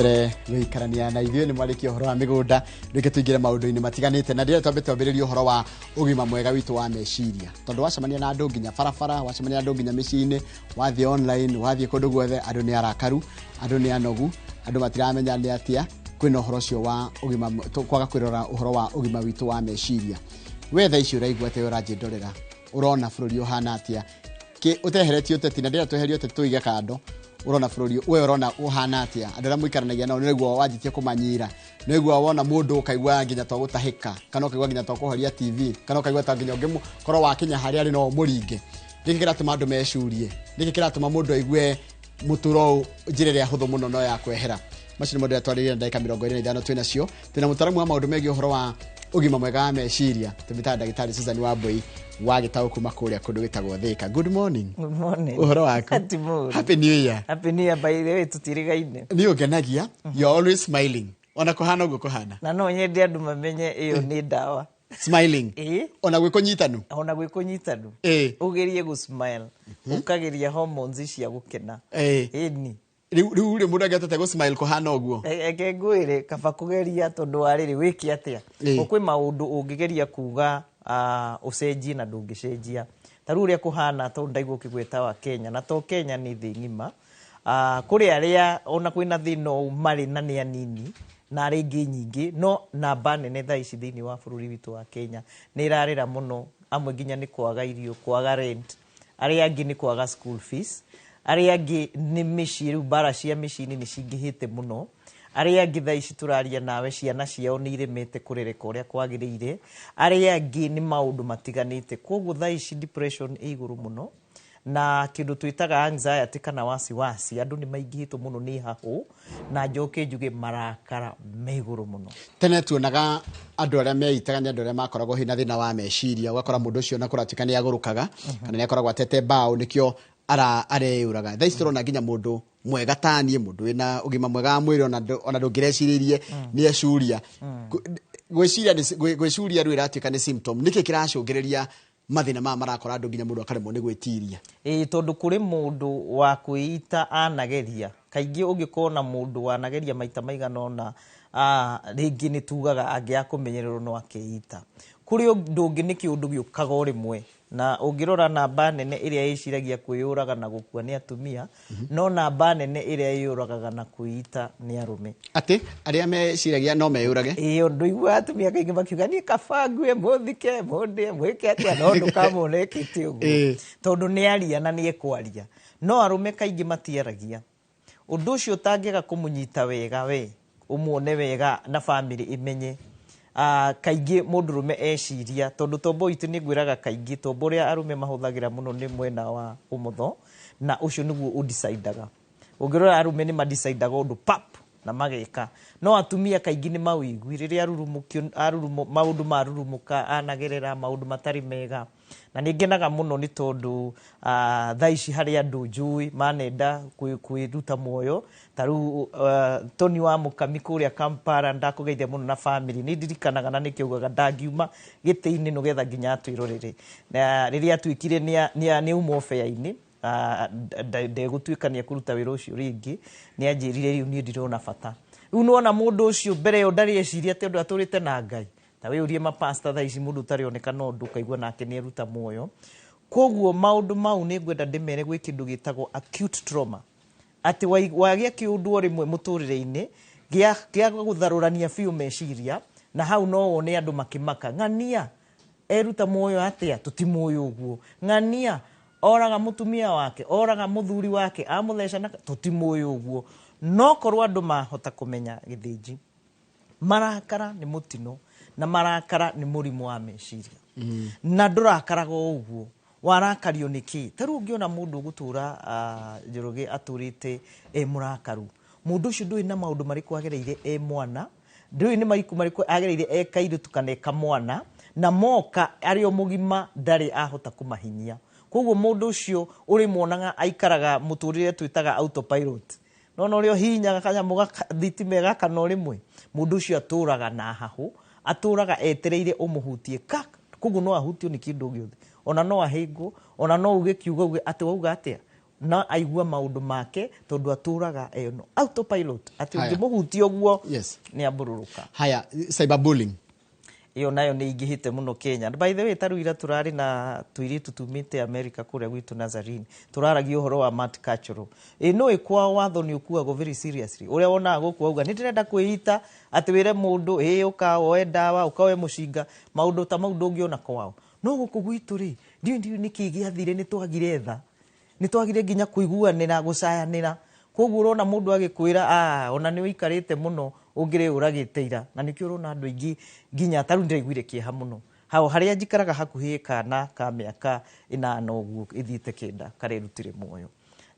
Mbere gũikarania na ithuĩ nĩ mwarĩkia ũhoro wa mĩgũnda, rĩngĩ tũingĩre maũndũ-inĩ matiganĩte, na ndĩrenda twambe twambĩrĩrie ũhoro wa ũgima mwega witũ wa meciria, tondũ wacemania na andũ nginya barabara, wacemania na andũ nginya mĩciĩ-inĩ, wathiĩ online, wathiĩ kũndũ guothe, andũ nĩ arakaru, andũ nĩ anogu, andũ matiramenya nĩ atĩa. Kwĩna ũhoro ũcio wa ũgima, kwaga kwĩrora ũhoro wa ũgima witũ wa meciria. We thaa ici ũraigua atĩa? Ũranjĩndorera, ũrona bũrũri ũhana atĩa? Ũteheretie ũteti, na ndĩrenda tweherie ũteti tũige kando, ũrona bũrũri, we ũrona ũhana atĩa? Andũ arĩa mũikaranagia nao, nĩguo wanjĩtie kũmanyira, nĩguo wona mũndũ ũkaigua nginya to gũtahĩka, kana ũkaigua nginya to kũhoria TV, kana ũkaigua ta nginya ũngĩkorwo wakinya harĩa arĩ no ũmũringe. Nĩkĩ kĩratũma andũ mecurie? Nĩkĩ kĩratũma mũndũ aigue mũtũro ũyũ njĩra ĩrĩa hũthũ mũno no ya kwehera? Macio nĩ maũndũ twarĩrĩria na ndagĩka 25 twĩ nacio. Twĩna mũtaaramu wa maũndũ megiĩ ũhoro wa ũgima mwega wa meciria, tũmĩtaga ndagĩtarĩ Susan Wambui wa gĩtaũ kuma kũrĩa kũndũ gĩtagwo Thĩka. Good morning. Good morning. Ũhoro waku? Ti mũũru. Happy New Year. Happy New Year, by the way, tũtirigaine. Nĩ ũngenagia, you are always smiling ona kũhana ũguo kũhana. Na no nyende andũ mamenye ĩyo nĩ ndawa. Smiling? Ĩĩ. Ona gwĩ kũnyitanu? Ona gwĩ kũnyitanu. Ũgerie gũ smile. Ũkageria hormones cia gũkena. Ĩni. Rĩu rĩ, mũndũ angĩhotete gũ smile kũhana ũguo? Reke ngwĩre, kaba kũgeria, tondũ wa rĩrĩ, wĩke atĩa? Kwĩ maũndũ ũngĩgeria kuga ũcenjie na ndũngĩcenjia. Ta rĩu ũrĩa kũhana, tondũ ndaigua ũkĩgweta wa Kenya, na to Kenya, nĩ thĩ ng'ima. Kũrĩ arĩa ona kwĩna thĩna ũũ marĩ na nĩ anini na arĩa ingĩ nyingĩ, no namba nene thaa ici thĩinĩ wa bũrũri witũ wa Kenya nĩ ĩrarĩra mũno. Amwe nginya nĩ kwaga irio, kwaga rent, arĩa angĩ nĩ kwaga school fees, arĩa angĩ nĩ mĩciĩ, rĩu mbara cia mĩciĩ-inĩ nĩ cingĩhĩte mũno, arĩa angĩ thaa ici tũraria nawe ciana ciao nĩ iremete kũrereka ũrĩa kwagĩrĩire, arĩa angĩ nĩ maũndũ matiganĩte. Koguo thaa ici depression ĩ igũrũ mũno, na kĩndũ twĩtaga anxiety kana wasiwasi, andũ nĩ maingĩhĩtwo mũno nĩ hahũ, na njoke njuge marakara me igũrũ mũno. Tene tuonaga andũ arĩa meitaga nĩ andũ arĩa makoragwo hena thĩna wa meciria, ũgakora mũndũ ũcio na kũratuĩka nĩ agũrũkaga kana nĩ akoragwo atete mbaũ, nĩkĩo areyũraga. Thaa ici tũrona nginya mũndũ mwega taniĩ, mũndũ wĩna ũgima mwega wa mwĩrĩ, ona ndũngĩrecirĩirie nĩ ecuria. Gwĩciria gwĩcuria rĩu ĩratuĩka nĩ symptom. Nĩkĩ kĩracũngĩrĩria mathĩna maya marakora andũ nginya mũndũ akaremwo nĩ gwĩtiria? Ĩĩ, tondũ kũrĩ mũndũ wa kwĩita anageria. Kaingĩ ũngĩkorwo na mũndũ wanageria maita maigana ũna, rĩngĩ nĩ tugaga angĩaga kũmenyererwo no akeita. Kũrĩ ũndũ ũngĩ, nĩ kĩũndũ gĩũkaga o rĩmwe, na ũngĩrora namba nene ĩrĩa ĩciragia kwĩyũraga na gũkua nĩ atumia, no namba nene ĩrĩa ĩyũragaga na kwĩita nĩ arũme. Atĩ arĩa meciragia no meyũrage? Ĩĩ, ndũiguaga atumia kaingĩ makiuga, "Niĩ kaba ngue, mũthike, mũndĩe, mwĩke atĩa," no ndũkamona ĩkĩte ũguo, tondũ nĩ aria na nĩ ekwaria. No arũme kaingĩ matiaragia ũndũ ũcio. Ũtangĩaga kũmũnyita wega, we ũmuone wega na bamĩrĩ ĩmenye. Kaingĩ mũndũrũme eciria, tondũ tombo witũ, nĩ ngwĩraga kaingĩ, tombo ũrĩa arũme mahũthagĩra mũno nĩ mwena wa ũmotho, na ũcio nĩguo ũdecidaga. Ũngĩrora, arũme nĩ madecidaga ũndũ pap na mageka, no atumia kaingĩ nĩ mawĩigui rĩrĩa arurumũkio, maũndũ marurumũka, anagerera maũndũ matarĩ mega. Na nĩ ngenaga mũno nĩ tondũ thaa ici harĩ andũ njũĩ manenda kwĩruta muoyo, ta rĩu Tony wa Mũkami kũrĩa Kampala, ndakũgeithia mũno na family. Nĩ ndirikanaga na nĩkĩo augaga ndangiuma gĩtĩ-inĩ nĩgetha nginya atwĩrorere. Na rĩrĩa atuĩkire nĩ auma ũbea-inĩ, ndegũtuĩka nĩ ekũruta wĩra ũcio rĩngĩ, nĩ anjĩrire, "Rĩu niĩ ndirona bata." Rĩu nĩwona mũndũ ũcio mbere ĩyo ndarĩ eciria atĩ ũndũ atũrĩte na Ngai. Ta wĩyũrie, mapasta thaa ici, mũndũ ũtarĩ oneka no ũndũ ũkaigua nake nĩ eruta muoyo. Koguo maũndũ mau nĩ ngwenda ndĩmere, gwĩ kĩndũ gĩtagwo acute trauma, atĩ wagĩa kĩũndũ o rĩmwe mũtũrĩre-inĩ gĩa gũtharũrania biũ meciria, na hau no wone andũ makĩmaka, "Ng'ania eruta muoyo atĩa? Tũtimũĩ ũguo. Ng'ania oraga mũtumia wake, oraga mũthuri wake, amũtheca na tũtimũĩ ũguo." No korwo andũ mahota kũmenya gĩthĩnji, marakara nĩ mũtino na marakara nĩ mũrimũ wa meciria, na ndũrakaraga o ũguo warakario nĩ kĩ. Ta rĩu ũngĩona mũndũ ũgũtũra, Njoroge, atũrĩte e mũrakaru, mũndũ ũcio ndũĩ na maũndũ marĩkũ agereire e mwana, ndũĩ nĩ marĩkũ marĩkũ agereire e kairĩtu kana e kamwana, na moka arĩ o mũgima ndarĩ ahota kũmahinyia. Koguo mũndũ ũcio ũrĩmuonaga aikaraga mũtũrĩre twĩtaga autopilot. Nona ũrĩa ũhihinyaga kanyamũ thitima ĩgakana o rĩmwe, mũndũ ũcio atũraga na hahũ, atũraga etereire ũmũhutie kak. Koguo no ahutio nĩ kĩndũ o gĩothe, ona no ahĩngwo, ona no uge kiugo, uge atĩ wauga atĩa. Na aigua maũndũ make tondũ atũraga eno autopilot atĩ Haya. ũngĩmũhutia ũguo nĩ ambũrũrũka. Haya, cyberbullying. Ĩyo nayo nĩ ingĩhĩte mũno Kenya. And by the way, tarĩu ira tũrarĩ na tũirĩtu tumĩte America kũrĩa gwitũ Nazarene, tũraragia ũhoro wa multicultural. Ĩ no kwao watho nĩ ũkuagwo very seriously. Ũrĩa wonaga gũkũ auga nĩ ndĩrenda kwĩita, atĩ wĩre mũndũ ĩ ũka woe ndawa, ũka woe mũcinga, maũndũ ta mau ndũngĩona kwao. No gũkũ gwitũ rĩ, ndiũĩ nĩkĩ gĩathire, nĩ twagire tha, nĩ twagire nginya kũiguanĩra, gũcayanĩra. Koguo ũrona mũndũ agĩkwĩra ah, ona nĩ ũikarĩte mũno ũngĩrĩ ũragĩte ira. Na nĩkĩo ũrona andũ aingĩ nginya ta rĩu ndĩraiguire kĩeha mũno hao harĩa njikaraga hakuhĩ, kana ka mĩaka 8 ũguo ĩthiĩte 9 karerutire muoyo.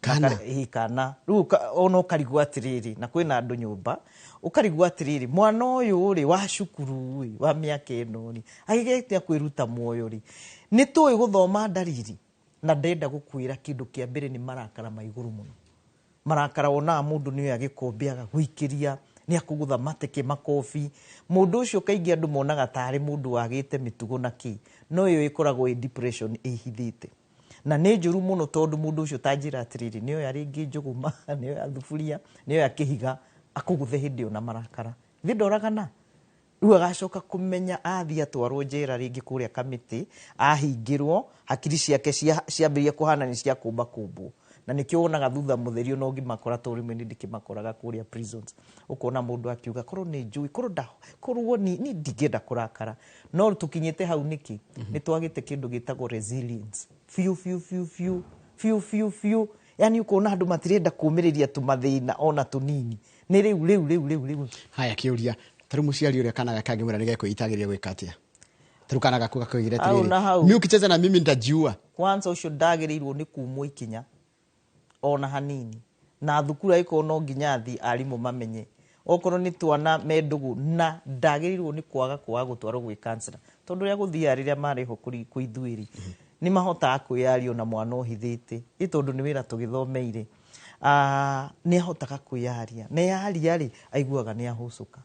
Kana? Ĩ, kana rĩu ona ũkarigwo atĩrĩrĩ, na kwĩna andũ nyũmba, ũkarigwo atĩrĩrĩ, mwana ũyũ rĩ wa cukuru rĩ wa mĩaka ĩno rĩ agĩgĩte kwĩruta muoyo rĩ, nĩ tũĩ gũthoma ndariri. Na ndenda gũkwĩra kĩndũ kĩa mbere nĩ marakara ma igũrũ mũno. Marakara wonaga mũndũ nĩ oya gĩkombe agagũikĩria, nĩ akũgũtha mateke makobi. Mũndũ ũcio kaingĩ andũ monaga tarĩ mũndũ wagĩte mĩtugo na kĩ, no ĩyo ĩkoragwo ĩ depression ĩhithĩte, na nĩ njũru mũno, tondũ mũndũ ũcio ta njĩra atĩrĩrĩ, nĩ oya rĩngĩ njũgũma, nĩ oya thuburia, nĩ oya kĩhiga akũgũthe hĩndĩ ĩyo na marakara thĩ ndoragana. Rĩu agacoka kũmenya athiĩ atwarwo njera rĩngĩ kũrĩa kamĩtĩ, ahingĩrwo, hakiri ciake ciambĩrĩria kũhana nĩ cia kũmba kũmbwo. Na nĩkĩo wonaga thutha mũtheri ona ũngĩmakora, tondũ rĩmwe nĩ ndĩkĩmakoraga kũrĩa prisons, ũkona mũndũ akiuga korwo nĩ njũĩ, korwo nda korwo ni ndingĩenda kũrakara. No tũkinyĩte hau nĩkĩ? Nĩ twagĩte kĩndũ gĩtagwo resilience biũ biũ biũ biũ biũ biũ biũ. Yani ũkona andũ matirenda kũmĩrĩria tũmathĩna ona tũnini, nĩ rĩu rĩu rĩu rĩu rĩu. Haya, kĩũria, tarĩu mũciari ũrĩa kana gake angĩmwĩra nĩ gekwĩitagĩria gwĩka atĩa? Tarĩu kana gaku gakwĩgĩre Hau na hau. atĩrĩrĩ, mi ukicheza na mimi nitajiua. Kwanza ũcio ndagĩrĩirwo nĩ kumwo ikinya ona hanini, na thukuru angĩkorwo no nginya athiĩ, arimũ mamenye okorwo nĩ twana me ndũgũ, na ndagĩrĩirwo nĩ kwaga gũtwarwo gwĩ counselor, tondũ ũrĩa gũthiaga rĩrĩa marĩho kũrĩ kwĩ ithuĩ rĩ, nĩ mahotaga kwĩyaria ona mwana ũhithĩte ĩ, tondũ nĩ wĩra tũgĩthomeire. Ah, nĩ ahotaga kwĩyaria, na yaria rĩ, aiguaga nĩ ahũcũka.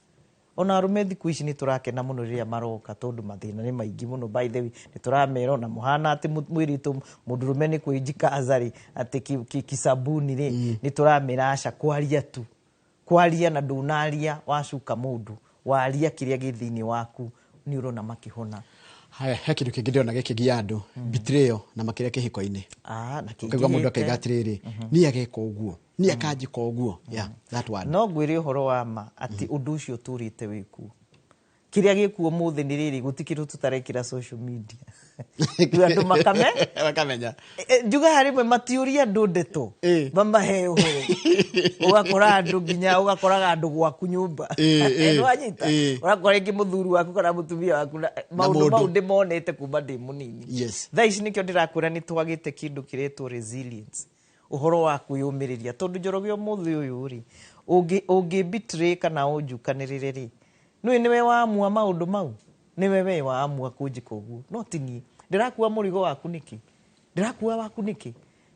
Ona arũme thikũ ici nĩ tũrakena mũno rĩrĩa maroka, tondũ mathĩna nĩ maingĩ mũno. By the way, nĩ tũramera ona mũhana atĩ mwĩrĩtwo mũndũrũme nĩ kwĩnjikaza rĩ, atĩ kisabuni rĩ, nĩ tũramera aca, kwaria tu, kwaria, na ndũnaria wacuka mũndũ, waria kĩrĩa gĩ thĩinĩ waku, nĩ ũrona makĩhona. Haya, he kĩndũ kĩngĩ ndĩrona gĩkĩgia andũ, betrayal, na makĩria kĩhiko-inĩ. Ah, na ũkaigua mũndũ kĩingĩhĩte. akaiga atĩrĩrĩ, niĩ ageka ũguo, niĩ akanjĩka ũguo. Yeah, that one. No ngwĩre ũhoro wa ma atĩ ũndũ ũcio ũtũrĩte wĩkuo. Kĩrĩa gĩkuo mũthĩ nĩ rĩrĩ, gũtirĩ kĩndũ tũtarekĩra social media. Rĩu andũ makame makamenya. Njugaga rĩmwe matiũria andũ ndeto, mamahe ũhoro, ũgakora andũ nginya ũgakoraga andũ gwaku nyũmba. Nĩwanyita? Ũgakora rĩngĩ mũthuri waku kana mũtumia waku na maũndũ mũndũ. mau ndĩmonete kuma ndĩ mũnini. Thaa ici nĩkĩo ndĩrakwĩra nĩ twagĩte kĩndũ kĩretwo resilience, ũhoro wa kwĩyũmĩrĩria, tondũ Njoroge ũmũthĩ ũyũ rĩ, ũngĩ betray kana ũnjukanĩrĩre rĩ, nĩwe nĩwe waamua maũndũ mau, nĩwe we waamua kũnjĩka ũguo, no ti niĩ ndĩrakua mũrigo waku nĩkĩ, ndĩrakua waku nĩkĩ.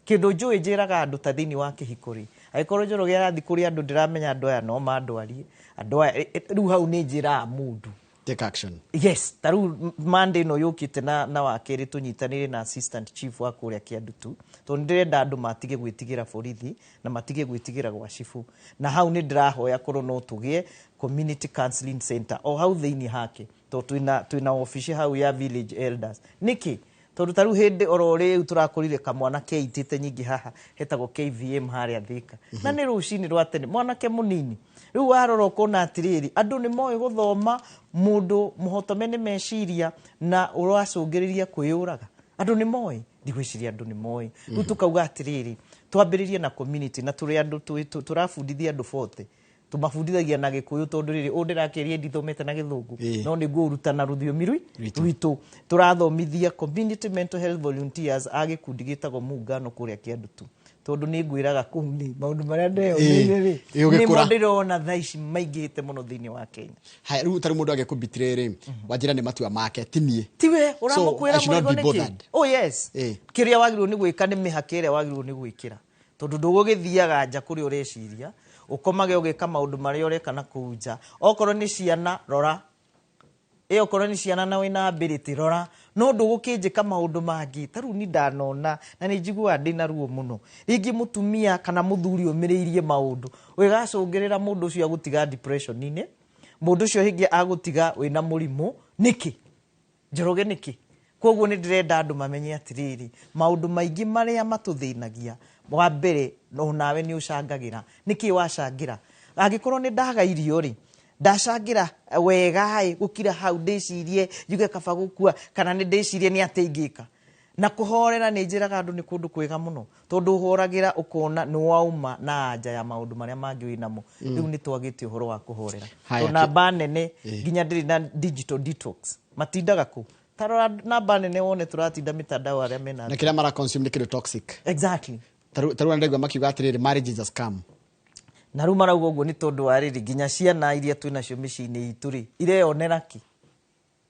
Kĩndũ njũĩ njĩraga andũ ta thĩinĩ wa kĩhiko rĩ, angĩkorwo Njoroge arathiĩ kũrĩ andũ ndĩramenya andũ aya no mandwarie andũ aya, rĩu hau nĩ njĩraga mũndũ take action. Yes, ta rĩu Monday ĩno yũkĩte na wakerĩ tũnyitanĩre na assistant chief wa kũrĩa Kĩandutu, tondũ nĩndĩrenda andũ matige gwĩtigĩra borithi na matige gwĩtigĩra gwa cibũ. Na hau nĩ ndĩrahoya korwo no tũgĩe community counseling center o hau thĩinĩ hake, tondũ twĩna obici hau ya village elders. Nĩkĩ? Tondũ ta rĩu hĩndĩ oro rĩu tũrakorire kamwana keitĩte nyingĩ haha hetagwo KVM harĩa Thĩka, na nĩ rũcinĩ rwa tene, mwanake mũnini. Rĩu warora ũkona atĩrĩrĩ, andũ nĩ moĩ gũthoma mũndũ mũhotome nĩ meciria na ũracũngĩrĩria kwĩyũraga. Andũ nĩ moĩ, ndigwĩciria andũ nĩ moĩ. Rĩu tũkauga atĩrĩrĩ, twambĩrĩrie na community, na tũrĩ andũ tũrabundithia andũ bote, tũmabundithagia na gĩkũyũ, tondũ rĩrĩ ũũ ndĩrakĩria ndithomete na gĩthũngũ, no nĩguo ũrutana rũthiomi Rwitũ. rwitũ. Tũrathomithia community mental health volunteers a gĩkundi gĩtagwo Muungano kũrĩa Kĩandutu, tondũ nĩ ngwĩraga kũu nĩ maũndũ marĩa ndeyoneire rĩ, Ũgĩkũra. nĩmo ndĩrona thaa ici maingĩhĩte mũno thĩinĩ wa Kenya. Haya, rĩu tarĩu mũndũ agĩkũbitire rĩ, wanjĩra nĩ matua make, ti niĩ. Tiwe So, ũramũkwĩra I should not mũrigo be nĩkĩ? bothered. Oh yes. Kĩrĩa wagĩrĩirwo nĩ gwĩka nĩ mĩhaka ĩrĩa wagĩrĩirwo nĩ gwĩkĩra, tondũ ndũgũgĩthiaga nja kũrĩa ũreciria, ũkomage ũgĩka maũndũ marĩa ũreka na kũu nja. Okorwo nĩ ciana, rora. Ĩ okorwo nĩ ciana na wĩna ability rora, no ndũgũkĩnjĩka maũndũ mangĩ. Ta rĩu ni ndanona na nĩ njiguaga ndĩna ruo mũno, rĩngĩ mũtumia kana mũthuri ũmĩrĩirie maũndũ ũgĩgacũngĩrĩra mũndũ ũcio agũtiga depression-inĩ, mũndũ ũcio rĩngĩ agũtiga wĩna mũrimũ. Nĩkĩ, Njoroge, nĩkĩ? Koguo nĩ ndĩrenda andũ mamenye atĩrĩrĩ, maũndũ maingĩ marĩa matũthĩnagia, wa mbere onawe nĩ ũcangagĩra. Nĩkĩ wacangĩra? Angĩkorwo nĩ ndaga irio rĩ, ndacangĩra wega ĩ gũkira hau ndĩcirie njuge kaba gũkua, kana nĩ ndĩcirie nĩ atĩa ingĩka. Na kũhorera nĩ njĩraga andũ nĩ kũndũ kwega mũno, tondũ ũhoragĩra ũkona nĩ wauma na anja ya maũndũ marĩa mangĩ wĩnamo. Rĩu nĩ twagĩte ũhoro wa kũhorera. Haya, Tondũ namba nene nginya ndĩrĩ na digital detox, matindaga kũ? Tarora namba nene wone tũratinda mitandao arĩa mena Na kĩrĩa mara consume nĩ kĩndũ toxic. Exactly. Tarĩu ndaigua makiuga atĩrĩrĩ, marriage is a scam. Na rĩu marauga ũguo nĩ tondũ wa rĩrĩ, nginya ciana iria twĩ nacio mĩciĩ-inĩ itũ rĩ, ireyonera ki.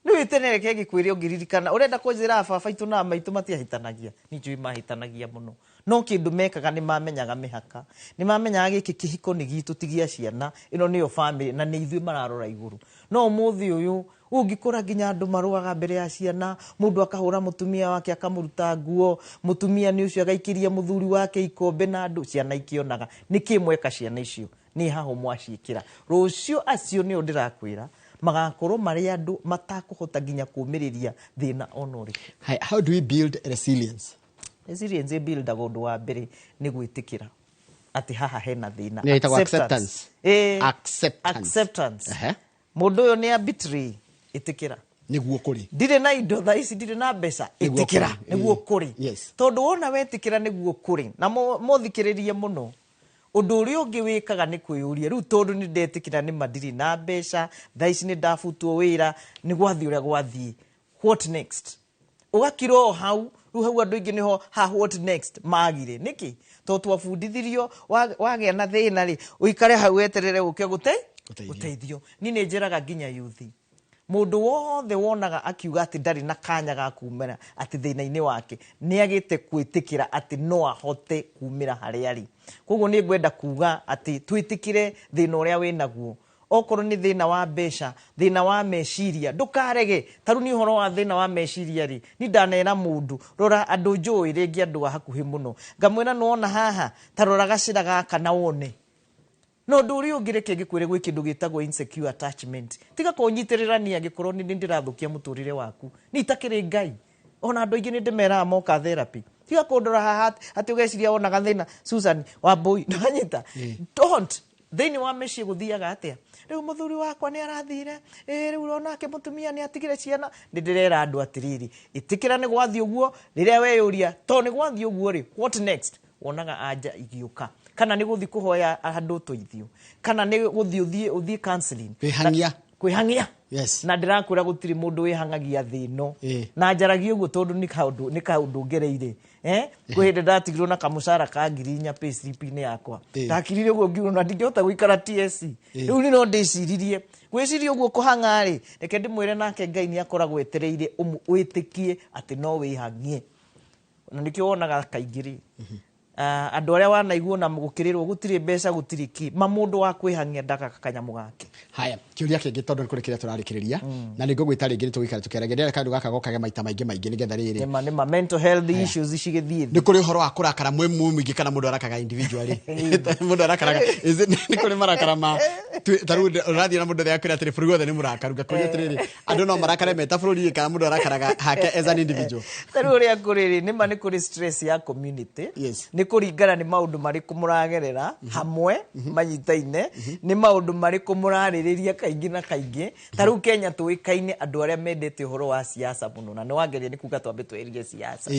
Rĩu tene reke ngĩkwĩre, ũngĩririkana ũrenda kũnjĩra baba itũ na maitũ matiahĩtanagia, nĩ njũĩ mahĩtanagia mũno, no kĩndũ mekaga nĩ mamenyaga mĩhaka, nĩ mamenyaga gĩkĩ kĩhiko nĩ gitũ, ti gĩa ciana, ĩno nĩyo family na nĩ ithuĩ mararora igũrũ. No ũmũthĩ ũyũ ũngĩkora nginya andũ marũaga mbere ya ciana, mũndũ akahũra mũtumia wake akamũruta nguo, mũtumia nĩ ũcio agaikĩria mũthuri wake ikombe, na andũ ciana ikĩonaga. Nĩkĩ mweka ciana icio? Nĩ haho mwaciĩkĩra rũciũ acio nĩo ndĩrakwĩra magakorwo marĩ andũ matakũhota nginya kũmĩrĩria thĩna ona ũrĩkũ. Haya, how do we build resilience? Resilience ĩbuildaga, ũndũ wa mbere nĩ gwĩtĩkĩra atĩ haha hena thĩna. Nĩ ĩtagwo acceptance. Ĩĩ, Acceptance. Acceptance. Ehe. Mũndũ ũyũ nĩ arbitrary, ĩtĩkĩra. Nĩguo kũrĩ. Ndirĩ na indo thaa ici, ndirĩ na mbeca. Nĩguo Ĩtĩkĩra. Kũrĩ. Nĩguo kũrĩ. Tondũ wona wetĩkĩra nĩguo kũrĩ na mũthikĩrĩrie mũno, ũndũ ũrĩa ũngĩ wĩkaga nĩ kwĩyũria rĩu, tondũ nĩ ndetĩkĩra nĩ ma ndirĩ na mbeca thaa ici, nĩ ndabutwo wĩra, nĩ gwathiĩ ũrĩa gwathiĩ, what next? Ũgakira o hau. Rĩu hau andũ aingĩ nĩho ha what next magire. Nĩkĩ? Tondũ twabundithirio wagĩa na thĩna rĩ, ũikare hau weterere ũke gũte Gũteithio. Gũteithio. Niĩ nĩ njĩraga nginya yuthi, mũndũ wothe wonaga akiuga atĩ ndarĩ na kanya ga kumĩra atĩ thĩna-inĩ wake, nĩ agĩte gwĩtĩkĩra atĩ no ahote kumĩra harĩa arĩ. Koguo nĩ ngwenda kuga atĩ twĩtĩkĩre thĩna ũrĩa wĩnaguo, okorwo nĩ thĩna wa mbeca, thĩna wa meciria, ndũkarege. Ta rĩu nĩ ũhoro wa thĩna wa meciria rĩ, ni ndanera mũndũ, rora andũ njũĩ rĩngĩ, andũ a hakuhĩ mũno, ngamwĩra nĩwona haha, ta rora gacĩra gaka na wone. No ũndũ ũrĩa ũngĩ, reke ngĩkwĩre, gwĩ kĩndũ gĩtagwo insecure attachment. Tiga kũnyitĩrĩra niĩ angĩkorwo nĩ ndĩrathũkia mũtũrĩre waku. Nĩ itakĩrĩ Ngai. Ona andũ aingĩ nĩ ndĩmeraga moka therapy, tiga kũndora haha atĩ ũgeciria wonaga thĩna Susan Wambui ndwanyita. Don't. Thĩinĩ wa mĩciĩ gũthiaga atĩa? Rĩu mũthuri wakwa nĩ arathire, ĩ rĩu onake mũtumia nĩ atigire ciana. Nĩ ndĩrera andũ atĩrĩrĩ, ĩtĩkĩra nĩ gwathiĩ ũguo. Rĩrĩa weyũria to nĩ gwathiĩ ũguo rĩ, what next? Wonaga anja igĩũka, kana nĩ gũthiĩ kũhoya andũ ũteithio, kana nĩ gũthiĩ ũthiĩ counseling. Kwĩhang'ia. Kwĩhang'ia. Yes. Na ndĩrakwĩra gũtirĩ mũndũ wĩhang'agia thĩ ĩno. Na njaragia ũguo tondũ nĩ kaũndũ ngereire. Eh, kwĩ hĩndĩ ndatigirwo na kamũcara ka 4,000 payslip-inĩ yakwa. Ndakirire ũguo ngiuga na ndingĩhota gũikara TSC. Rĩu nĩ no ndĩciririe gwĩciria ũguo kũhang'a rĩ, reke ndĩmwĩre, nake Ngai nĩ akoragwo etereire wĩtĩkie atĩ no wĩhang'ie. Na nĩkĩo wonaga kaingĩ rĩ, andũ arĩa wanaiguo na gũkĩrĩrwo gũtirĩ mbeca, gũtirĩ kĩ ma, mũndũ wa kwĩhang'ia ndagaga kanyamũ gake. Haya, kĩũria kĩngĩ, tondũ nĩ kũrĩ kĩrĩa tũrarĩkĩrĩria na nĩ ngũgwĩta rĩngĩ, nĩ tũgũikara tũkĩaragia. Ndĩrenda kaũndũ gaka gokage maita maingĩ maingĩ nĩgetha rĩrĩ. Nĩma mental health issues cigĩthiĩ Nĩ kũrĩ ũhoro wa kũrakara mwĩ mũingĩ, kana mũndũ arakaraga individually? Mũndũ arakaraga, nĩ kũrĩ marakara ma ta rĩu ũrathiĩ na mũndũ ũrĩa akwĩra atĩrĩ bũrũri wothe nĩ mũrakaru, ngakũria atĩrĩrĩ, andũ no marakare meta bũrũri, kana mũndũ arakaraga hake as an individual? Ta rĩu ũrĩa kũrĩ rĩ, nĩma nĩ kũrĩ stress ya community. Nĩ kũringana nĩ maũndũ marĩkũ mũragerera hamwe manyitaine, nĩ maũndũ marĩkũ mũrarĩrĩria kaingĩ na kaingĩ. Ta rĩu Kenya tũĩkaine andũ arĩa mendete ũhoro wa siasa mũno, na nĩ wangeria nĩ kuga twambe tweherie siasa.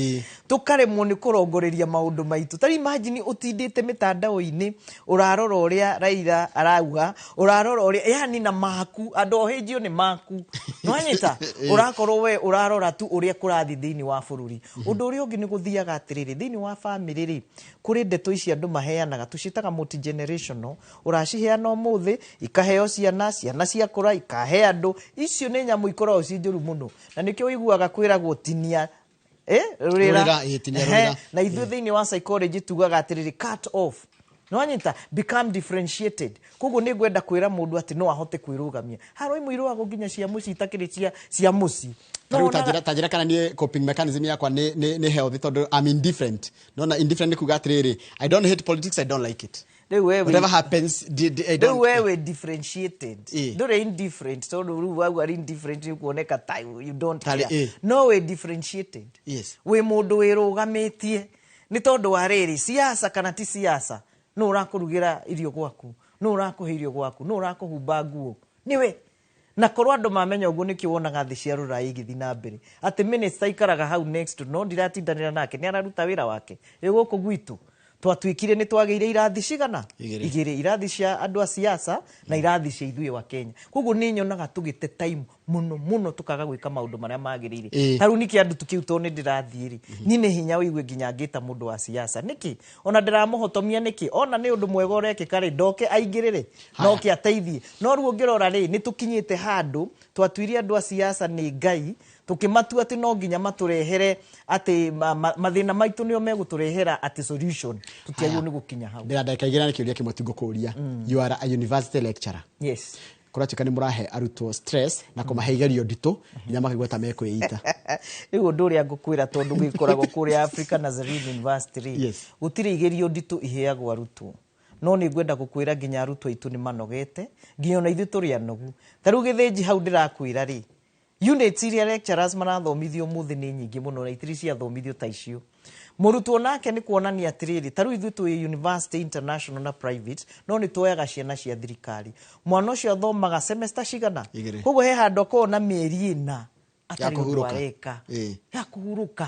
Tũkaremwo nĩ kũrongoreria maũndũ maitũ. Ta rĩu imagine ũtindĩte mĩtandao-inĩ ũrarora ũrĩa Raila arauga, ũrarora ũrĩa yani na maku andũ ohĩnjio nĩ maku, nĩwanyita, ũrakorwo we ũrarora tu ũrĩa kũrathiĩ thĩinĩ wa bũrũri. Ũndũ ũrĩa ũngĩ nĩ gũthiaga atĩrĩrĩ, thĩinĩ wa family rĩ, kũrĩ ndeto ici andũ maheanaga tũciĩtaga multi-generational. Ũraciheana ũmũthĩ, ikaheo ciana, ciana ciakũra ikahe andũ. Icio nĩ nyamũ ikoragwo ci njũru mũno, na nĩkĩo ũiguaga kwĩragwo tinia rũrĩra. Rũrĩra, ĩ, tinia Ehe, rũrĩra. Na ithuĩ thĩinĩ wa psychology tugaga atĩrĩrĩ, cut off. Nĩwanyita? Become differentiated. Koguo nĩ ngwenda kwĩra mũndũ atĩ no ahote kwĩrũgamia. Haro imwe irũagwo nginya cia mũciĩ itakĩrĩ cia mũciĩ. No Tarĩu wonaga- ta njĩra kana niĩ coping mechanism yakwa nĩ healthy tondũ I'm indifferent. Nona indifferent nĩ kuga atĩrĩrĩ, I don't hate politics, I don't like it. Rĩu we wĩ- Whatever happens, I rĩu don't. we wĩ differentiated. Ndũrĩ indifferent, tondũ rĩu wauga arĩ indifferent nĩ kuoneka ta you don't Tarĩ, care. No wĩ differentiated. Wĩ mũndũ wĩrũgamĩtie nĩ tondũ wa rĩrĩ, siasa kana ti siasa, nũ ũrakũrugĩra irio gwaku, nũ ũrakũhe irio gwaku, nũ ũrakũhumba nguo, nĩwe. Na korwo andũ mamenya ũguo, nĩkĩo wonaga thĩ cia rũraya igĩthiĩ na mbere, atĩ minister aikaraga hau next to, no ndiratindanĩra nake, nĩ araruta wĩra wake. Ĩ gũkũ gwitũ twatuĩkire nĩ twagĩire irathi cigana? Igĩrĩ. Igĩrĩ, irathi cia andũ a siasa na irathi cia ithuĩ wa Kenya. Koguo nĩ nyonaga tũgĩte time mũno mũno, tũkaga gwĩka maũndũ marĩa magĩrĩire. Ta rĩu nĩkĩ andũ tũkĩu, tondũ nĩ ndĩrathiĩ rĩ, niĩ nĩ hinya wĩigue nginya ngĩta mũndũ wa siasa nĩkĩ, ona ndĩramũhotomia nĩkĩ, ona nĩ ũndũ mwega ũrekĩka rĩ, ndoke aingĩrĩre noke ateithie. No rĩu ũngĩrora rĩ, nĩ tũkinyĩte handũ twatuire andũ a siasa nĩ Ngai, tũkĩmatua atĩ no nginya matũrehere atĩ mathĩna maitũ nĩo megũtũrehera atĩ solution. Tũtiagĩrĩirwo nĩ gũkinya hau. Ndĩra ndagĩka igĩrĩ na kĩũria kĩmwe tu ngũkũria. You are a university lecturer. Yes. Kũratuĩka nĩ mũrahe arutwo stress na kũmahe igerio nditũ nginya makaigua ta mekwĩita. Rĩu ũndũ ũrĩa ngũkwĩra, tondũ gĩkoragwo kũrĩa Africa Nazarene University rĩ, gũtirĩ igerio nditũ iheagwo arutwo. No nĩ ngwenda gũkwĩra nginya arutwo aitũ nĩ manogete, nginya ona ithuĩ tũrĩ anogu. Ta rĩu gĩthĩnji hau ndĩrakwĩra rĩ, units iria lecturers marathomithio ũmũthĩ nĩ nyingĩ mũno na itirĩ ciathomithio ta icio. Mũrutwo nake nĩ kuonania atĩrĩrĩ, ta rĩu ithuĩ twĩ university international na private, no nĩ tuoyaga ciana cia thirikari. Mwana ũcio athomaga semester cigana? Igĩrĩ. Koguo he handũ akoragwo na mĩeri 4 atarĩ ũndũ kũhurũka. areka. Ya kũhurũka.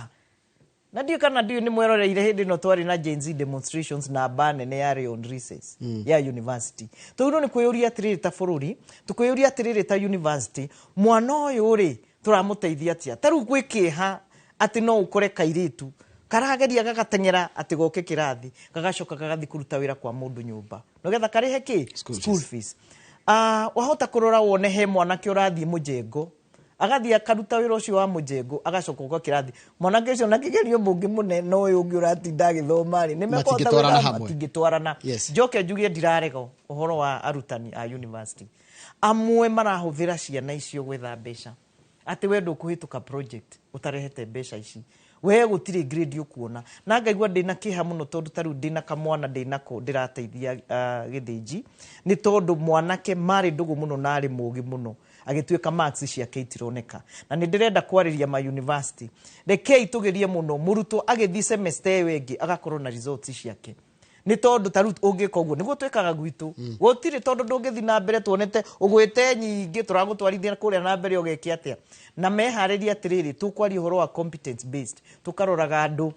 Na ndiũ kana ndiũ nĩ mweroreire hĩndĩ ĩno twarĩ na Gen Z demonstrations na mba nene yarĩ on recess ya university. Tũgĩrwo nĩ kwĩyũria atĩrĩrĩ ta bũrũri, tũkwĩyũria atĩrĩrĩ ta university, mwana ũyũ rĩ, tũramũteithia atĩa? Ta rĩu gwĩ kĩeha atĩ no ũkore kairĩtu karageria gagateng'era atĩ goke kĩrathi, gagacoka gagathiĩ kũruta wĩra kwa mũndũ nyũmba nĩgetha karĩhe kĩ? School. School fees. Wahota kũrora wone he mwanake ũrathiĩ mũjengo, agathiĩ akaruta wĩra ũcio wa mũjengo, agacoka ũka kĩrathi. Mwanake ũcio na kĩgerio mũngĩ mũnene na ũyũ ũngĩ ũratinda agĩthoma rĩ, nĩ mekũhota Matingĩtwarana gwĩka? hamwe. Matingĩtwarana. Njoke njuge ndirarega ũhoro wa arutani a university. Amwe marahũthĩra ciana icio gwetha mbeca, atĩ we ndũkũhĩtũka project ũtarehete mbeca ici, we gũtirĩ grade ũkuona. Na ngaigua ndĩna kĩeha mũno, tondũ ta rĩu ndĩna kamwana ndĩnako ndĩrateithia, gĩthĩnji, nĩ tondũ mwanake marĩ ndũgũ mũno na arĩ mũgĩ mũno, agĩtuĩka marks ciake itironeka. Na nĩ ndĩrenda kwarĩria ma university, rekei tũgerie mũno mũrutwo agĩthiĩ semester ĩyo ĩngĩ agakorwo na results ciake, nĩ tondũ ta rĩu ũngĩka ũguo nĩguo twĩkaga gwitũ, gũtirĩ, tondũ ndũngĩthiĩ na mbere tuonete ũgwĩte nyingĩ tũragũtwarithia kũrĩa na mbere ũgeke atĩa. Na meharĩrie atĩrĩrĩ, tũkwaria ũhoro wa competence based, tũkaroraga andũ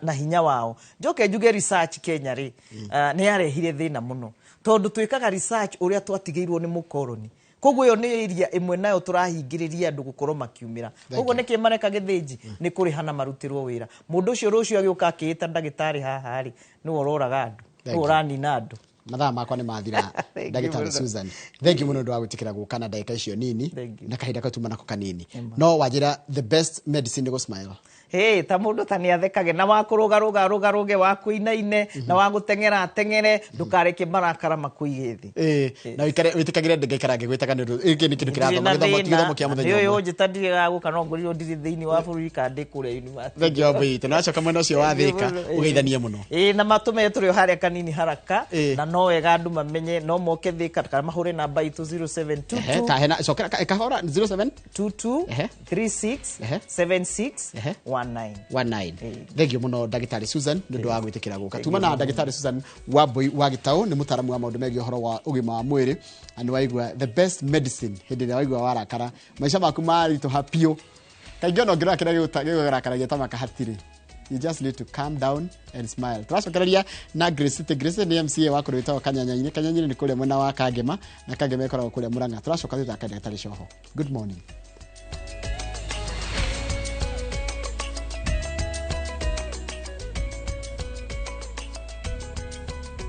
na hinya wao. Njoke njuge research Kenya rĩ, nĩ yarehire thĩna mũno, tondũ twĩkaga research ũrĩa twatigĩirwo nĩ mũkoroni. Koguo ĩyo nĩ area ĩmwe nayo tũrahingĩrĩria andũ gũkorwo makiumĩra. Koguo nĩkĩ mareka gĩthĩnji? Nĩ kũrĩhana marutĩrwo wĩra. Mũndũ ũcio rũciũ agĩũka akĩĩta ndagĩtarĩ haha rĩ, nĩwe ũroraga andũ, Thank nĩwe you. ũranina andũ. Mathaa makwa nĩ mathira. Thank you Ndagĩtarĩ mũno. Susan, thank you mũno ũndũ wa gwĩtĩkĩra gũka na ndagĩka icio nini Thank you. na kahinda kau tuma nako kanini. No wanjĩra, the best medicine nĩ gũ smile. Hey, ta mũndũ ta nĩ athekage, na wa kũrũgarũga rũgarũge, wa kũinaine, na wa gũteng'era ateng'ere, ndũkareke marakara makũige thĩ. Ĩĩ, na ũikare wĩtĩkagĩre ngaikara ngĩgwĩtaga nĩ ũndũ gĩkĩ nĩ kĩndũ kĩrathoma, gĩthomo ti gĩthomo kĩa mũthenya ũyũ ũmwe. Ũnjĩta ndirĩ gũka, no ngorirwo ndirĩ thĩinĩ wa bũrũri kana ndĩ kũrĩa university. Thank you, Wambui. Na wacoka mwena ũcio wa Thĩka, ũgeithanie mũno. Ĩĩ, na matũmenye tũrĩ o harĩa kanini haraka. Na no wega andũ mamenye no moke Thĩka kana mahũre namba itũ 0722 Ehe, ta hena cokera kahora 07 22 36 76 19. 19. Thank you mũno, ndagĩtarĩ Susan, nĩ ũndũ wa gwĩtĩkĩra gũka. Tuma na ndagĩtarĩ Susan Wambui wa Gĩtaũ, nĩ mũtaaramu wa maũndũ megiĩ ũhoro wa ũgima wa mwĩrĩ. Na nĩ waigua the best medicine hĩndĩ ĩrĩa waigua warakara, maica maku maritũha biũ, kaingĩ ona ũngĩrora kĩrĩa gĩgũrakaragia ta maka hatirĩ, you just need to calm down and smile. Tũracokereria na Grace City. Grace City nĩ MCA wa kũrĩa wĩtagwo Kanyanya-inĩ. Kanyanya-inĩ nĩ kũrĩa mwena wa Kangema, na Kangema ĩkoragwo kũrĩa Mũrang'a. Tũracoka thutha wa kahinda gatarĩ coho. Good morning.